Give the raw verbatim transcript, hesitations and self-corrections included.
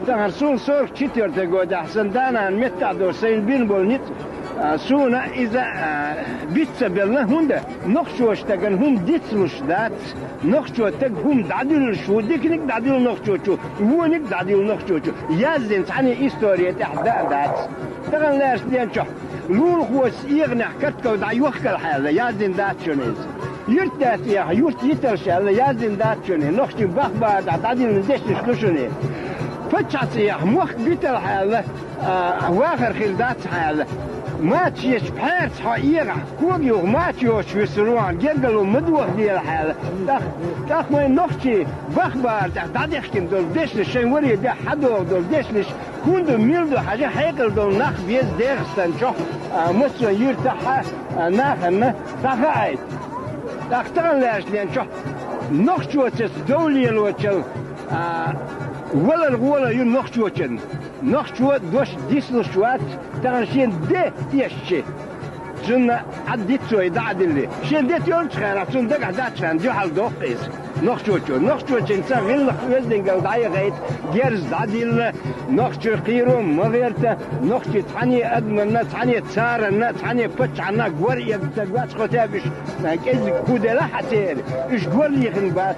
Тахана суна сорок четвёртый годехь сан да-нана меттахь долу сайна бина болу ницкъ, а, суна иза, а, биц ца белла, хӀунда нохчочу стагана хӀума дицлуш дац, нохчо стаг хӀума дӀадуьллуш ву, диканиг а дӀадуьллу нохчочо, вониг а дӀадуьллу нохчочо, яздина цхьаьна история тӀехь дан а дац. Тахана лаьршна ден чохь лулахочуьнца эгӀанехь каткал дӀайохкал хьаьлла, яздина дац шуна иза. Юьртдаьтта эха, юрт йиталш аьлла, яздина дац шуна, нохчийн бахбара тӀехь дӀадиллина дешнаш ду шуна. Паччахьца эха, мохк биталахь аьлла, а, вахар хир дац хьан аьлла. Мача ечу пхьаьрца хьо эгӀахь, кога юха мача йоцуш висар ву хьан, гергарло ма дохаделахь аьлла. ТӀаккха, тӀаккха вайн нохчийн бахбара тӀехь дӀадехкина долу дешнаш, шайн варе дехьа хьадогӀу долу дешнаш, хӀунда мила ду хьажа хьекъал долу нах беза ДегӀастан чохь, а, массо а юьртахь а, а, нахана дӀахаийта. ТӀаккха тахана лаьршна ден чохь нохчочуьнца дов лелочул, а, валар гӀола ю нохчочун. Нохчо дош дицлуш вац, тахана шен де эшчи. Цунна Ӏад диц цо и дӀа а дилли. Шен де тоьллачу хенахь, цунна дагахь дац хенахь, дуьхьал доккху иза. Нохчочо. Нохчочуьнца гӀиллакх-оьздангалла дӀаяхийта, герз дӀадилла, нохчийн кхеро ма гӀерта, нохчийн цхьаьна адаманна, цхьаьна царанна, цхьаьна паччахьна гор эгна стаг вац, хотя бы уьш, а, кӀеззиг хӀун делахь а церан, уьш гор лехна бац.